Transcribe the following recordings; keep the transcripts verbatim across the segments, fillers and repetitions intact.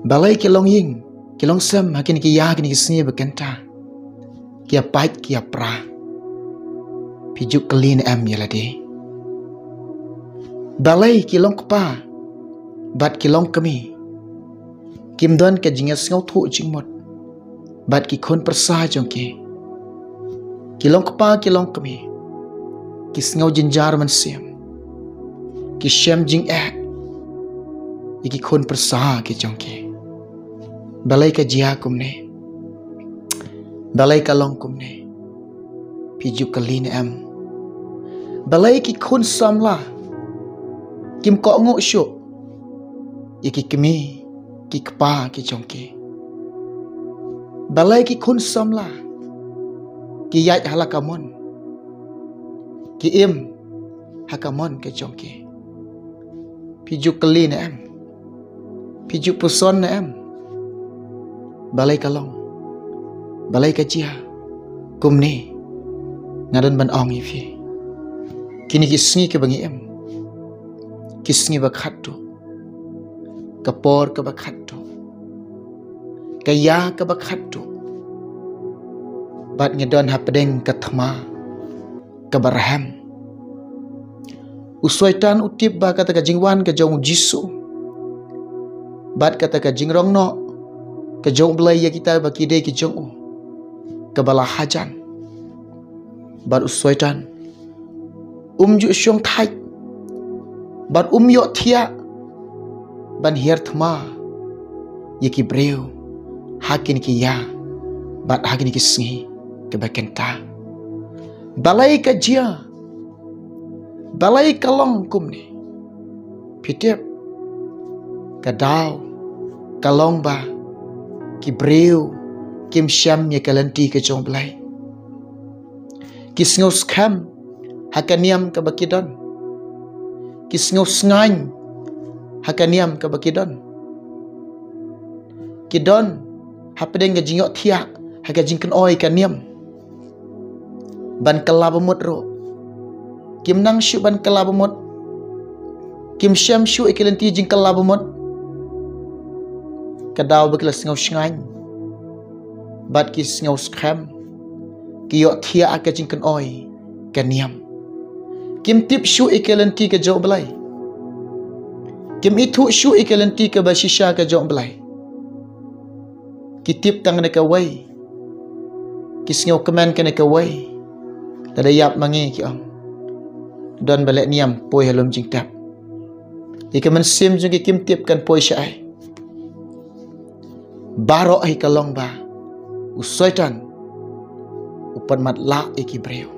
Balei ki longïing, ki longsem ha kine ki ïa kine ki sngi ba kynta ki ïa pait ki ïa pra? Phi ju kylli ne em ïa lade? Balei ki longkpa bad ki longkmie kim don ka jingïasngewthuh jingmut bad ki khun pyrsa jong ki? Ki longkpa ki longkmie ki sngew jynjar mynsiem, ki shem jingeh ïa ki khun pyrsa ki jong ki. Balei ka jia kumne? Balei ka long kumne? Phi ju kylli ne em? Balei ki khun samla kim kohnguh shuh ïa ki kmie ki kpa ki jong ki? Balei ki khun samla ki ïaid ha la ka mon, ki im ha ka mon ka jong ki? Phi ju kylli ne em? Phi ju puson ne em? Balei ka long? Balei ka jia kumne? Nga don ban ong ïa phi, kine ki sngi kiba ngi im, ki sngi ba khatduh, ka por kaba khatduh, ka ïa kaba khatduh, bad ngi don hapdeng ka thma kaba rhem. U Soitan u tip ba kata ka jingwan ka jong u Jisu bad kata ka jingrong noh ka jong u Blei ïa kita ba ki dei ki jong u, kaba la hajan. Bad u Soitan um ju shong thait bad um ïohthiah ban hiar thma ïa ki briew ha kine ki ïa bad ha kine ki sngi kiba kynta. Balei ka jia? Balei ka long kumne? Phi tip, ka daw ka long ba ki briew kim shem ïa ka lynti ka jong u Blei. Ki sngew skhem ha ka niam kaba ki don. Ki sngew sngaiñ ha ka niam kaba ki don. Ki don hapdeng ka jingïohthiah ha ka jingkynoi ka niam ban kylla ba mut ruh. Kim nang shuh ban kylla ba mut. Kim shem shuh ïa ki lynti jingkylla ba mut. Ka daw ba ki la sngew sngaiñ bad ki sngew skhem, ki ïohthiah ha ka jingkynoi ka niam. Kim tip shuh ïa ka lynti ka jong u Blei. Kim ithuh shuh ïa ka lynti kaba shisha ka jong u Blei. Ki tip tang na kawei, ki sngew kmen ka na kawei. Lada ïap ma ngi, ki ong, don ba leh niam poi ha lum jingtep. Ïa ka mynsiem jong ki kim tip kan poi shaei. Baroh hi ka long ba u Soitan u pat matlah ïa ki briew.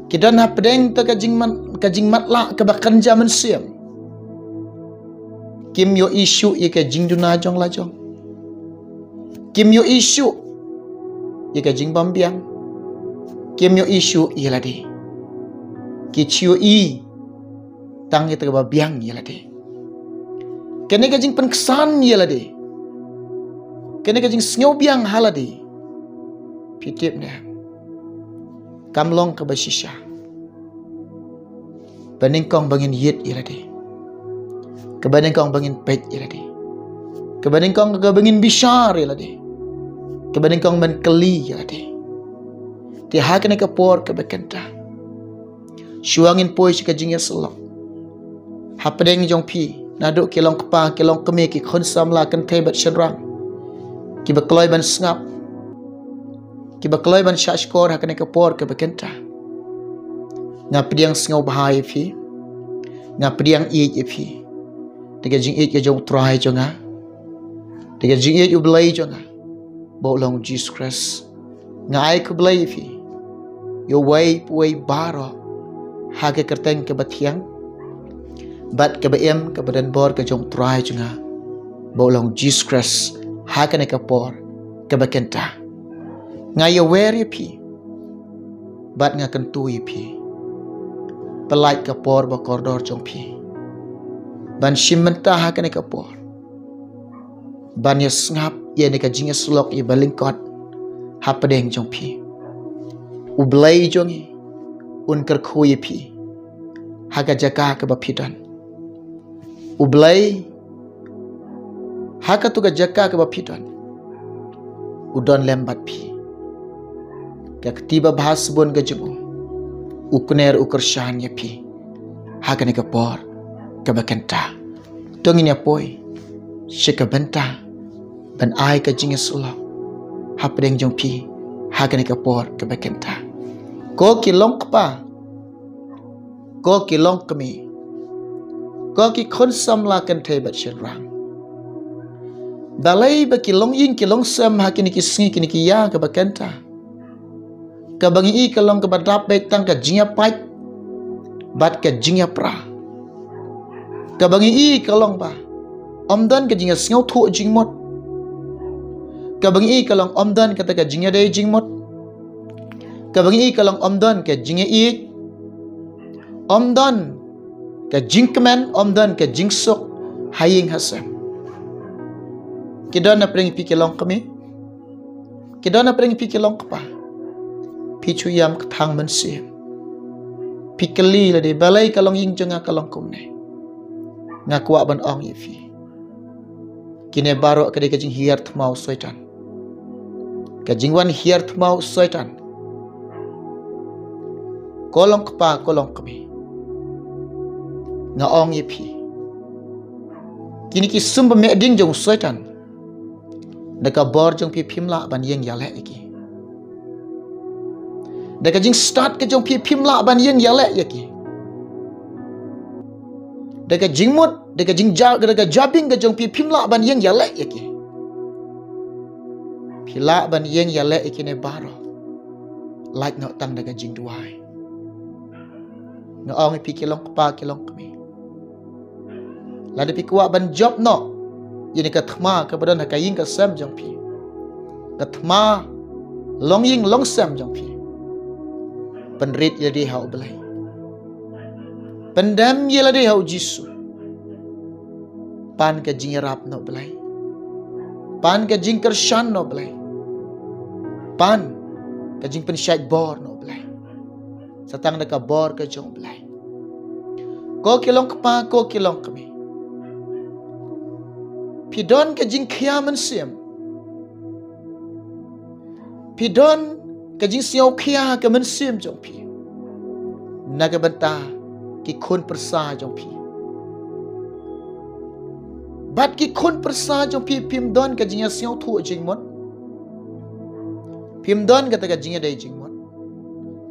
Ki don hapdeng ta ka jingmat, ka jingmatlah kaba kynja mynsiem. Kim ïohi shuh ïa ka jingduna jong la jong. Kim ïohi shuh ïa ka jingbym biang. Kim ïohi shuh ïa lade. Ki shu ïohi tang ïa kaba biang ïa lade. Kane ka jingpynksan ïa lade, kane ka jingsngewbiang ha lade, phi tip ne, kam long kaba shisha. Ba nyngkong ba ngin ïit ïa lade. Kaba nyngkong ba ngin peit ïa lade. Kaba nyngkong kaba ngin bishar ïa lade. Kaba nyngkong ban kylli ïa lade. Te ha kane ka por kaba kynta, shuwa ngin poi sha ka jingïasyllok, hapdeng jong phi, naduh ki long kpa, ki long kmie, ki khun samla, kynthei bad shynrang, kiba kloi ban sngap, kiba kloi ban shahshkor ha kane ka por kaba kynta, nga pdiang sngewbha ïa phi. Nga pdiang ïeit ïa phi. Da ka jingïeit ka jong u Trai jong nga, da ka jingïeit u Blei jong nga, ba u long u Jisu Khrist, nga ai khublei ïa phi, ïa uwei pa uwei baroh, ha ka kyrteng kaba thiang bad kaba im, kaba donbor ka jong u Trai jong nga, ba u long u Jisu Khrist, ha kane ka por kaba kynta. Nga ïawer ïa phi bad nga kyntu ïa phi. Pynlait ka por ba kordor jong phi ban shim bynta ha kane ka por, ban ïasngap ïa kane ka jingïasyllok ïa ba lyngkot hapdeng jong phi. U Blei jong ngi un kyrkhu ïa phi ha ka jaka kaba phi don. U Blei Ha katu ka jaka kaba phi don, u don lem bad phi. Ka kti babha sbun ka jong u, u kner u kyrshan ïa phi ha kane ka por kaba kynta. To ngin ïa poi sha ka bynta ban ai ka jingïasyllok hapdeng jong phi ha kane ka por kaba kynta. Ko ki long kpa, ko ki long kmie, ko ki khun samla kynthei bad shynrang, balei ba ki longïing ki longsem ha kine ki sngi kine ki ïa kaba kynta? Kaba ngi i ka long kaba dap beit tang ka jingïapait bad ka jingïapra. Kaba ngi i ka long ba ym don ka jingïasngewthuh jingmut. Kaba ngi i ka long ym don kata ka jingïadei jingmut. Kaba ngi i ka long ym don ka jingïaieit. Ym don ka jingkmen, ym don ka jingsuk ha ïing ha sem. Ki don na pdeng phi ki long kmie, ki don na pdeng phi ki long kpa. Phi shu ïam ka thang mynsiem. Phi kylli lade, balei ka longïing jong nga ka long kumne? Nga kwah ban ong ïa phi, kine baroh ka dei ka jinghiar thma u Soitan. Ka jingwan hiar thma u Soitan. Ko long kpa, ko long kmie, nga ong ïa phi, kine ki sum ba meh ding jong u Soitan, da ka bor jong phi phim lah ban ïeng ïaleh ïa ki. Da ka jingstad ka jong phi phim lah ban ïeng ïaleh ïa ki. Da ka jingmut, da ka jingja, da ka jabieng ka jong phi phim lah ban ïeng ïaleh ïa ki. Phi lah ban ïeng ïaleh ïa kine baroh lait noh tang da ka jingduwai. Nga ong ïa phi ki long kpa ki long kmie, lada phi kwah ban jop noh ïa kane ka thma kaba don ha ka ïing ka sem jong phi, ka thma longïing longsem jong phi, pynrit ïa lade ha u Blei. Pyndem ïa lade ha u Jisu. Pan ka jingïarap na u Blei, pan ka jingkyrshan na u Blei, pan ka jingpynshait bor na u Blei. Sa tang da ka bor ka jong u Blei. Ko ki long kpa, ko ki long kmie, phi don ka jingkhia mynsiem. Phi don ka jingsngewkhia ha ka mynsiem jong phi na ka bynta ki khun pyrsa jong phi. Bad ki khun pyrsa jong phi phim don ka jingïasngewthuh jingmut. Phim don kata ka jingïadei jingmut.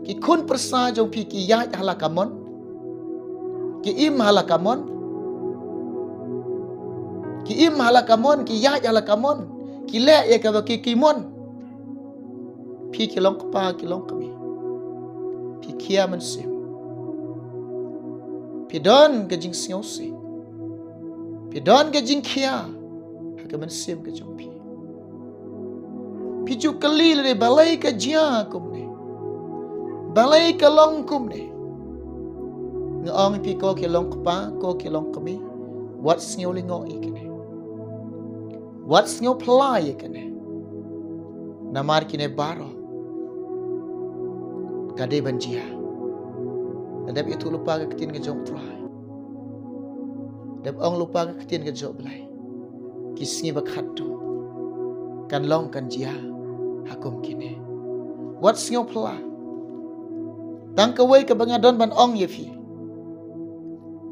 Ki khun pyrsa jong phi ki ïaid ha la ka mon, ki im ha la ka mon, ki im ha la ka mon, ki ïaid ha la ka mon, ki leh ïa kaba ki, ki mon. Phi ki long kpa ki long kmie, phi khia mynsiem. Phi don ka jingsngewsih, phi don ka jingkhia ha ka mynsiem ka jong phi. Phi ju kylli lade, balei ka jia kumne? Balei ka long kumne? Nga ong ïa phi, ko ki long kpa, ko ki long kmie, wat sngew lyngngoh ïa kane. Wat sngew phylla ïa kane. Namar kine baroh ka dei ban jia. Lada dep ïathuh lypa ka ktien ka jong u Trai, dep ong lypa ka ktien ka jong u Blei, ki sngi ba khatduh kan long kan jia ha kum kine. Wat sngew phylla. Tang kawei kaba nga don ban ong ïa phi,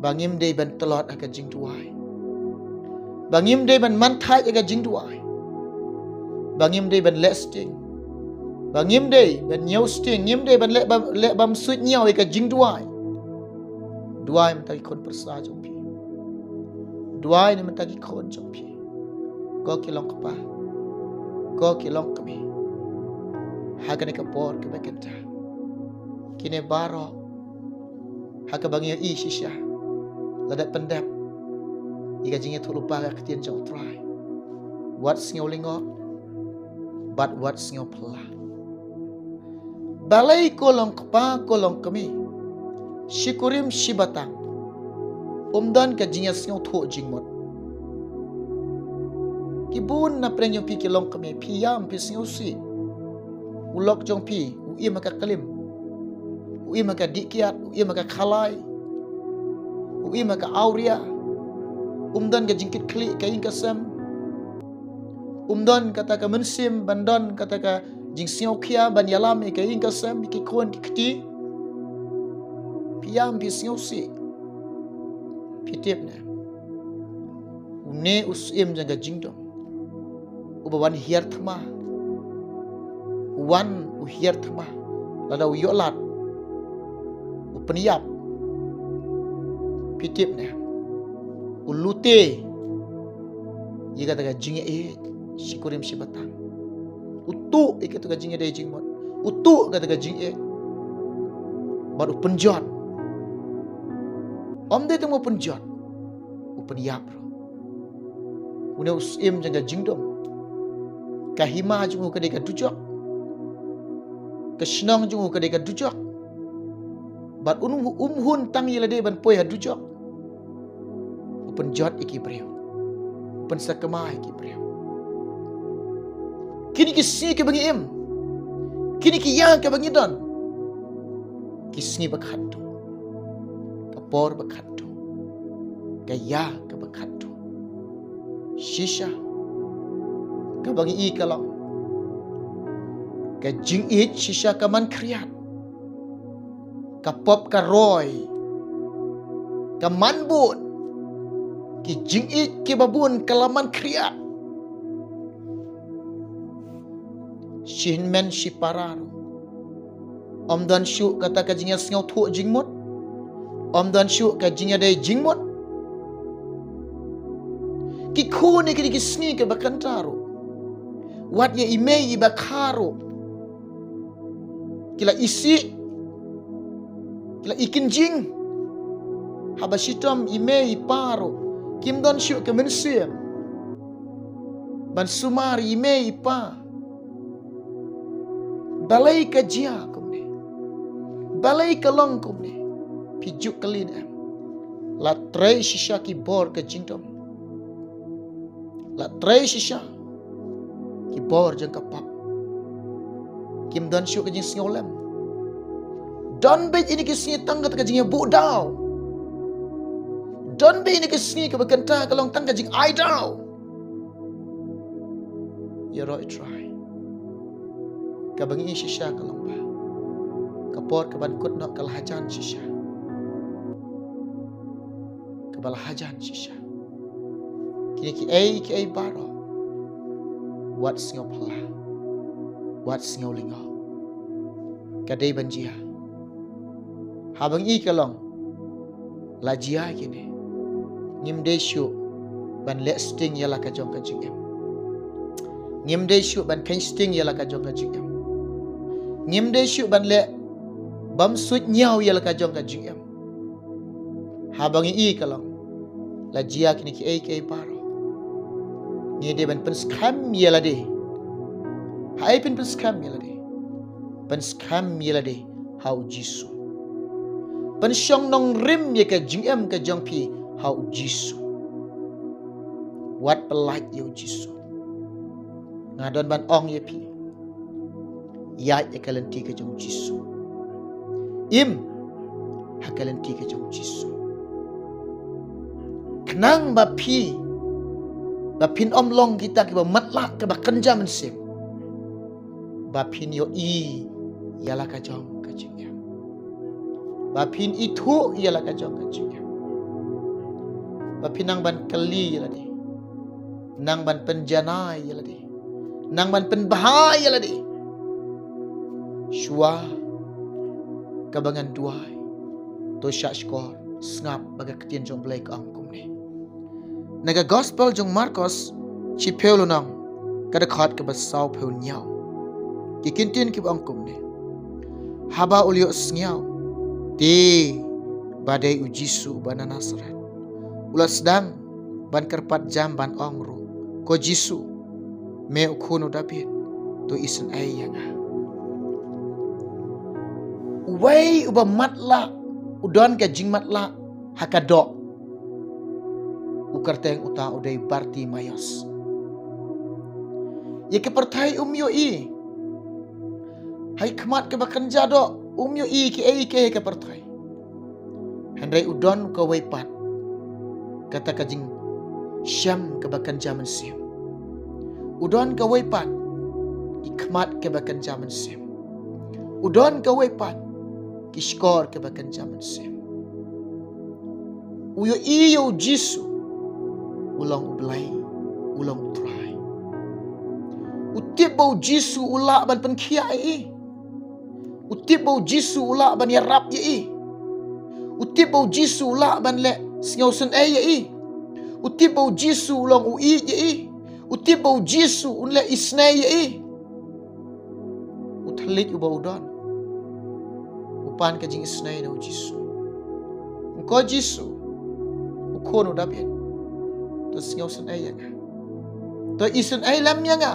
ba ngim dei ban tlot ha ka jingduwai, ba ngim dei ban manthait ha ka jingduwai, ba ngim dei ban leh sting, ba ngim dei ban ñiew sting, ngim dei ban leh bam, leh bam suit ñiew ha ka jingduwai. Duwai mynta ki khun pyrsa jong phi. Duwai na mynta ki khun jong phi. Ko ki long kpa, ko ki long kmie, ha kane ka por kaba kynta, kine baroh ha kaba ngi ïohi shisha, lada pyndep ïa ka jingïathuh lypa ka ktien jong u Trai, wat sngew lyngngoh bad wat sngew phylla. Balei ko long kpa, ko long kmie, shi kurim shi batang um don ka jingïasngewthuh jingmut? Ki bun na pdeng jong phi ki long kmie, phi ïam, phi sngewsih. U lok jong phi u im ha ka klim, u im ha ka dih kiad, u im ha ka khalai, u im ha ka awria. Um don ka jingkitkhlieh ka ïing ka sem. Um don kata ka mynsiem ban don kata ka jingsngewkhia ban ïalam ïa ka ïing ka sem, ïa ki khun ki kti. Phi ïam phi sngewsih. Phi tip ne? Une u syiem jong ka jingdum uba wan hiar thma, u wan u hiar thma lada u ïoh lad, u pynïap. Phi tip ne? U lute ïa kata ka jingïeit shi kurim shi batang. U tuh ïa kata ka jingïadei jingmut, u tuh ïa kata ka jingïeit. Bad u pynjot. Ym dei tang u pynjot, u pynïap ruh. Une u syiem jong ka jingdum, ka hima jong u ka dei ka dujok, ka shnong jong u ka dei ka dujok. Bad un um hun tang ïa lade ban poi ha dujok. U pynjot ïa ki briew, u pynsakma ïa ki briew. Kine ki sngi kiba ngi im, kine ki ïa kaba ngi don, ki sngi ba khatduh, ka por ba khatduh, ka ïa kaba khatduh. Shisha kaba ngi i ka long, ka jingïeit shisha ka man khriat, ka pop ka roi ka man bun, ki jingïeit kiba bun ka la man khriat. Shi hynmen shi para ruh, ym don shuh kata ka jingïasngewthuh jingmut, ym don shuh ka jingïadei jingmut. Ki khun ïa kine ki sngi kiba kynta ruh, wat ïa i mei i ba kha ruh, ki la isih, ki la ikynjing. Haba shitom i mei i pa ruh kim don shuh ka mynsiem ban sumar i mei i pa. Balei ka jia kumne? Balei ka long kumne? Phi ju kylli ne em? La trei shisha ki bor ka jingdum, la trei shisha ki bor jong ka pap. Kim don shuh ka jingsngewlem. Don beit ïa kine ki sngi tang kata ka jingïabuh daw. Don beit ïa kine ki sngi kaba kynta ka long tang ka jingai daw. Ïaroh i Trai, kaba ngi i shisha ka long ba ka por kaban kut noh ka la hajan shisha, kaba la hajan shisha. Kine kiei kiei baroh, wat sngewphylla, wat sngew lyngngoh. Ka dei ban jia. Haba ngi i ka long, la jia kine, ngim dei shuh ban leh sting ïa la ka jong ka jingim. Ngim dei shuh ban kheiñ sting ïa la ka jong ka jingim. Ngim dei shuh ban leh bam suit ñiaw ïa la ka jong ka jingim. Haba ngi i ka long, la jia kine kiei kiei baroh, ngi dei ban pynskhem ïa lade. Haei phin pynskhem ïa lade? Pynskhem ïa lade ha u Jisu. Pynshong nongrim ïa ka jingim ka jong phi ha u Jisu. Wat pyllait ïa u Jisu. Nga don ban ong ïa phi, ïaid ïa ka lynti ka jong u Jisu. Im ha ka lynti ka jong u Jisu. Khnang ba phi, ba phin ym long kita kiba matlah, kiba kynja mynsiem, ba phin ïohi ïa la ka jong ka jingim, ba phin ithuh ïa la ka jong ka jingim, ba phin nang ban kylli ïa lade, nang ban pynjanai ïa lade, nang ban pynbha ïa lade. Shuwa kaba ngan duwai, to shah shkor, sngap ba ka ktien jong u Blei ka ong kumne. Na ka gospel jong u Markos, shiphew lynnong, ka dkhot kaba sawphew hynñiew. Ki ktien kiba ong kumne. Haba u la ïohsngew te ba dei u Jisu uba na Nasaret, u la sdang ban kyrpad jam ban ong ruh, Ko Jisu, me u khun u Dabid, to isynei ïa nga. Uwei uba matlah, u don ka jingmatlah ha ka doh, u kyrteng uta u dei Bartimaios. Ïa ka pyrthei um ïohi. Ha i khmat kaba kynja doh um ïohi kiei kiei ha ka pyrthei. Hynrei u don kawei pat kata ka jingshem kaba kynja mynsiem. U don kawei pat ki khmat kiba kynja mynsiem. U don kawei pat ki shkor kiba kynja mynsiem. U ïohi ïa u Jisu u long U Blei, u long U Trai. U tip ba u Jisu u lah ban pynkhiah ïa i. U tip ba u Jisu u lah ban ïarap ïa i. U tip ba u Jisu u lah ban leh sngewsynei ïa i. U tip ba u Jisu u long u ïeit ïa i. U tip ba u Jisu un leh isynei ïa i. U thylliej uba u don u pan ka jingisynei na u Jisu. Ko Jisu, u khun u Dabid, to sngewsynei ïa nga. To isynei lem ïa nga.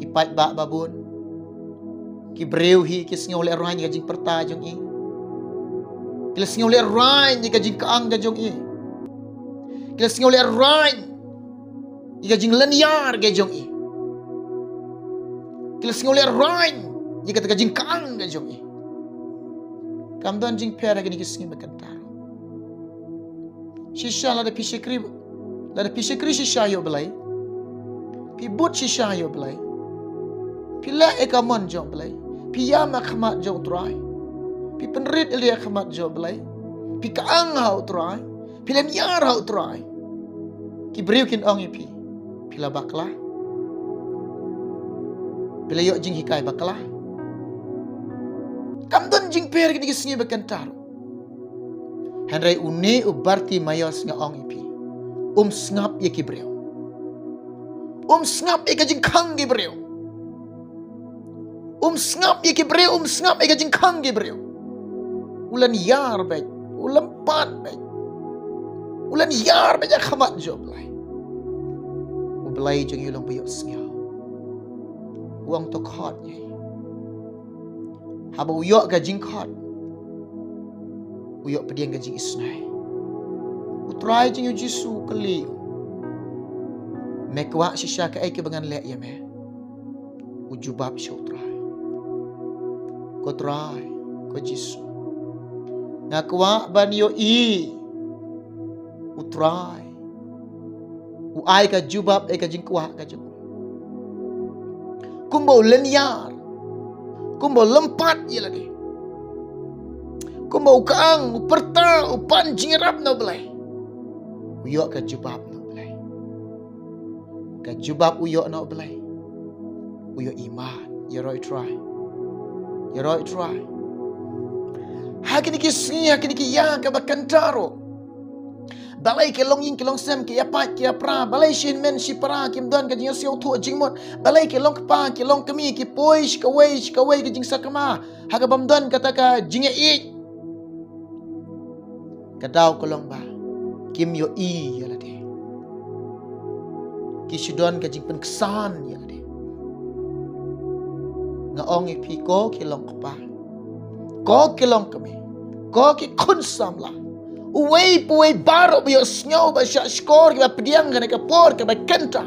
Ki paidbah babun, ki briew hi ki sngew lehraiñ ïa ka jingpyrta jong i. Ki la sngew lehraiñ ïa ka jingkang ka jong i. Ki la sngew lehraiñ ïa ka jinglynñiar ka jong i. Ki la sngew lehraiñ ïa kata ka jingkang ka jong i. Kam don jingpher ha kine ki sngi ba kynta. Shisha lada phi shakri, lada phi shakri shisha ïa U Blei, phi bud shisha ïa U Blei, phi leh ïa ka mon jong U Blei, phi ïam ha khmat jong U Trai, phi pynrit ïa ka khmat jong U Blei, phi kang ha U Trai, phi lynñiar ha U Trai, ki briew kin ong ïa phi, phi la bakla. Phi la ïoh jinghikai bakla. Kam don jingpher kine ki sngi ba kynta. Hynrei une u Bartimaios, nga ong ïa phi, um sngap ïa ki briew. Um sngap ïa ka jingkhang ki briew. Um sngap ïa ki briew, um sngap ïa ka jingkhang ki briew. U lynñiar beit, u lympat beit. U lynñiar beit ha khmat jong U Blei. U Blei jong ngi u long ba ïohsngew. U ong to khot ïa i. Haba u ïoh ka jingkhot, u ïoh pdiang ka jingisynei. U Trai jong ngi u Jisu u kylli u, me kwah shisha kaei kaba ngan leh ïa me? U jubab sha U Trai, ko Trai, ko Jisu, nga kwah ban ïohi. U Trai u ai ka jubab ïa ka jingkwah ka jong u. Kumba u lynñiar, kumba u lympat ïa lade, kumba u kang, u pyrta, u pan jingïarap na U Blei, u ïoh ka jubab na U Blei. Ka jubab u ïoh na U Blei, u ïoh iman. Ïaroh ïa U Trai. Ïaroh ïa U Trai. Ha kine ki sngi, ha kine ki ïa kaba kynta ruh, balei ki longïing ki longsem, ki ïapait ki ïapra, balei shi hynmen shi para kim don ka jingïasngewthuh jingmut, balei ki longkpa ki longkmie ki poi sha kawei sha kawei ka jingsakma ha kaba ym don kata ka jingïaieit? Ka daw ka long ba kim ïohi ïa lade. Ki shu don ka jingpynksan ïa lade. Nga ong ïa phi, ko ki longkpa, ko ki longkmie, ko ki khun samla, uwei pa uwei baroh ba ïohsngew ba shah shkor kiba pdiang ha kane ka por kaba kynta,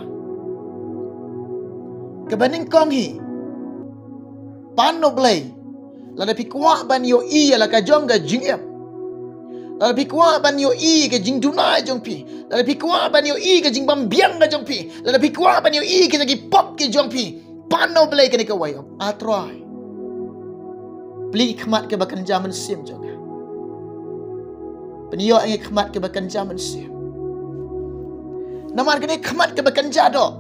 kaba nyngkong hi, pan na U Blei. Lada phi kwah ban ïohi ïa la ka jong ka jingim, lada phi kwah ban ïohi ka jingduna jong phi, lada phi kwah ban ïohi ka jingbymbiang ka jong phi, lada phi kwah ban ïohi kita ki pop ki jong phi, pan na U Blei kane kawei, ong, A Trai, plie ki khmat kiba kynja mynsiem jong nga. Pynïoh ïa ngi khmat kiba kynja mynsiem. Namar kane khmat kiba kynja doh,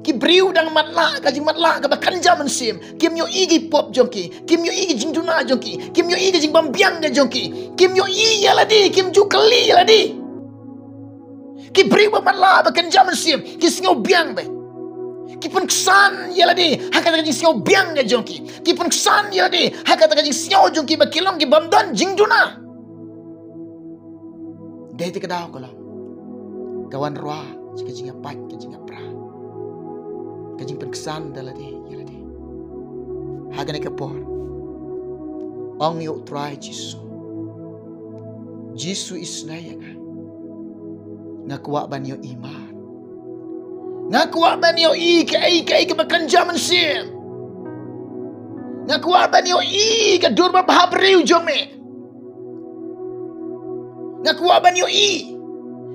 ki briew dang matlah ka jingmatlah kaba kynja mynsiem. Kim ïohi ki pop jong ki, kim ïohi ki jingduna jong ki, kim ïohi ki jingbymbiang ka jong ki, kim ïohi ïa lade, kim ju kylli ïa lade. Ki briew ba matlah ba kynja mynsiem ki sngewbiang beit. Ki pynksan ïa lade ha kata ka jingsngewbiang ka jong ki. Ki pynksan ïa lade ha kata ka jingsngew jong ki ba ki long ki bym don jingduna. Dei te ka daw ka long ka wanrah ka jingïapait, ka jingïapra, ka jingpynksan da lade ïa lade. Ha kane ka por, ong ïa U Trai Jisu, Jisu, isynei ïa nga. Nga kwah ban ïohi mar. Nga kwah ban ïohi kaei kaei kaba kynja mynsiem. Nga kwah ban ïohi ka dur babha briew jong me. Nga kwah ban ïohi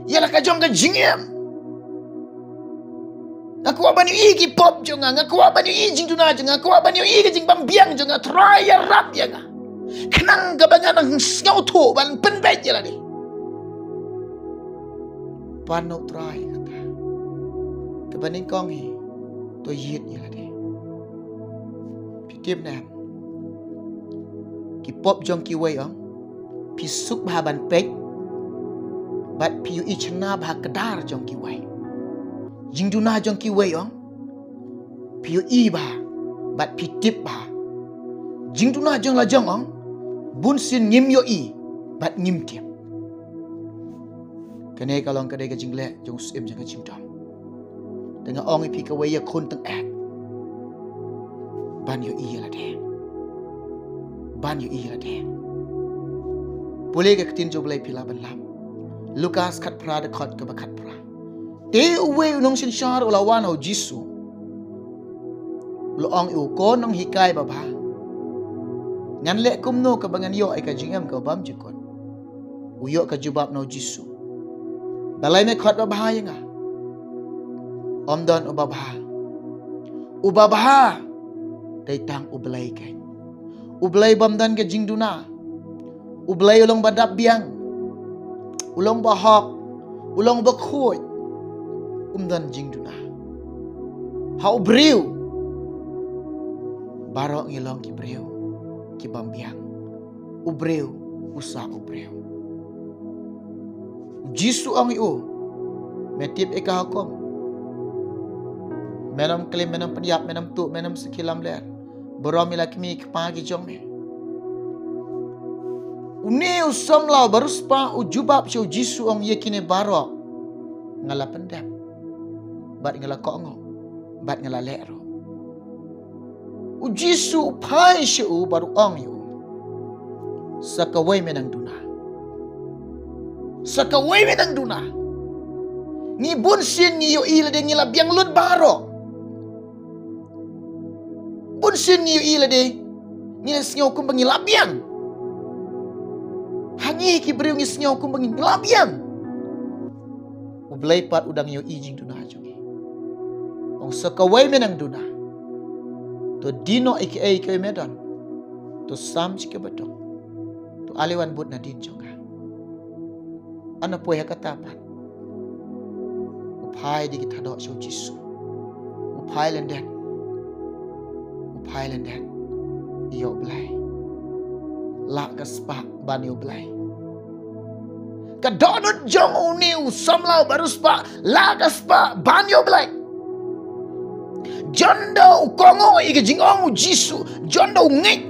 ïa la ka jong ka jingim. Nga kwah ban ïohi ki pop jong nga, nga kwah ban ïohi jingduna jong nga, nga kwah ban ïohi ka jingbymbiang jong nga, Trai ïarap ïa nga. Khnang kaba ngan nang sngewthuh ban pynbeit ïa lade. Pan noh Trai kata. Kaba nyngkong hi, to ïit ïa lade. Phi tip ne em? Ki pop jong kiwei ong, phi suk bha ban peit, bad phi ïohi chna bha kdar jong kiwei. Jingduna jong kiwei ong, phi ïohi bha, bad phi tip bha. Jingduna jong la jong ong, bun sien ngim ïohi, bad ngim tip. Kane ka long ka dei ka jingleh jong u Syiem jong ka jingdom. Te nga ong ïa phi kawei ïa khun tyngeh, ban ïohi ïa lade. Ban ïohi ïa lade. Pule ka ktien jong U Blei phi lah ban lap. Lukas khatphra dkhot kaba khatphra. Te uwei u nongsynshar u la wan ha u Jisu. U la ong ïa u, ko nonghikai babha, ngan leh kumno kaba ngan ïoh ïa ka jingim kaba bymjukut? U ïoh ka jubab na u Jisu. Balei me khot babha ïa nga? Ym don uba bha. Uba bha dei tang U Blei keiñ. U Blei bym don ka jingduna. U Blei u long ba dap biang. U long ba hok. U long ba khuid. Um don jingduna. Ha u briew, baroh ngi long ki briew ki bym biang. U briew u sah u briew. U Jisu ong ïa u, me tip ïa ka hukum? Men ym klim, men ym pynïap, men ym tuh, men ym sakhi lamler. Burom ïa la kmie kpa ki jong me. Une u samla u bariewspah u jubab sha u Jisu, ong, ïa kine baroh nga la pyndep, bad nga la kohnguh, bad nga la leh ruh. U Jisu u phai sha u bad u ong ïa u, sa kawei me nang duna. Sa kawei me nang duna. Ngi bun sien ngi ïohi lade ngi la biang lut baroh. Bun sien ngi ïohi lade ngi la sngew kumba ngi la biang. Ha ngi ki briew ngi sngew kumba ngi la biang. U Blei pat u dang ïohi jingduna jong ngi. Ong, sa kawei me nang duna. To die noh ïa kiei kiei me don. To sam sha kiba duk. To ale wan bud nadien jong nga. Hana poi ha kata pat, u phai da ki thadoh sha u Jisu. U phai lyndet. U phai lyndet ïa U Blei. Lah ka spah ban ïa U Blei. Ka dohnud jong une u samla u bariewspah, lah ka spah ban ïa U Blei. Jon da u kohnguh ïa ka jingong u Jisu, jon da u ngeit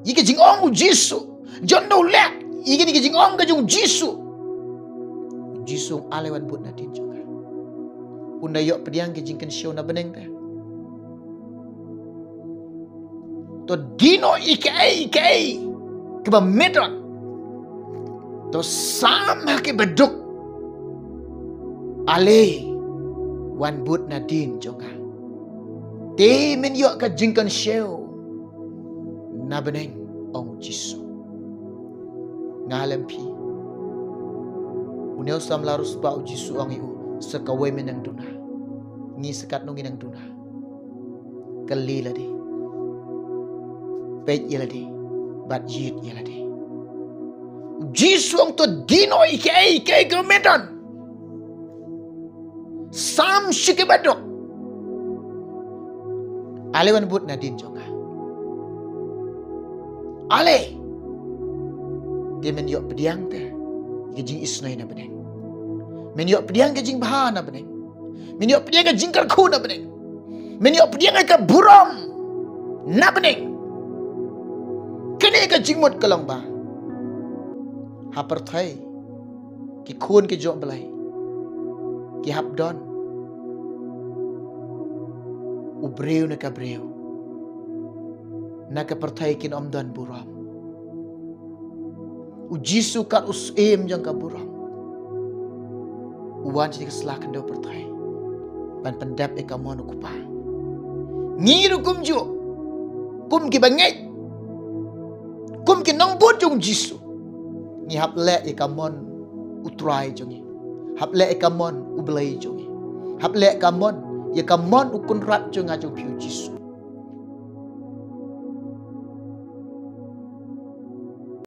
ïa ka jingong u Jisu, jon da u leh ïa kane ka jingong ka jong u Jisu. U Jisu u ong, ale wan bud nadien jong nga. Un da ïoh pdiang ka jingkynshew na bneng te. To die noh ïa kiei kiei kiba me don. To sam ha kiba duk. Ale wan bud nadien jong nga. Te men ïoh ka jingkynshew na bneng, ong u Jisu. Nga lem phi, une u samla riewspah u Jisu u ong ïa u, sa kawei me nang duna. Ngi sa katno ngi nang duna? Kylli lade, peit ïa lade, bad ïit ïa lade. U Jisu u ong, to die noh ïa kiei kiei kiba me don. Sam sha kiba duk. Ale wan bud nadien jong nga. Ale. Te men ïoh pdiang te ïa ka jingisynei na bneng. Men ïoh pdiang ka jingbha na bneng. Men ïoh pdiang ka jingkyrkhu na bneng. Men ïoh pdiang ka burom na bneng. Kane ka jingmut ka long ba ha pyrthei ki khun ki jong U Blei ki hap don u briew ne ka briew. Na ka pyrthei kin ym don burom. U Jisu kat u Syiem jong ka burom u wan sha ka sla khyndew pyrthei ban pyndep ïa ka mon u Kpa. Ngi ruh kumjuh, kum kiba ngeit, kum ki nongbud jong u Jisu, ngi hap leh ïa ka mon u Trai jong ngi, hap leh ïa ka mon U Blei jong ngi. Hap leh ka mon ïa ka mon u Kynrad jong nga jong phi u Jisu.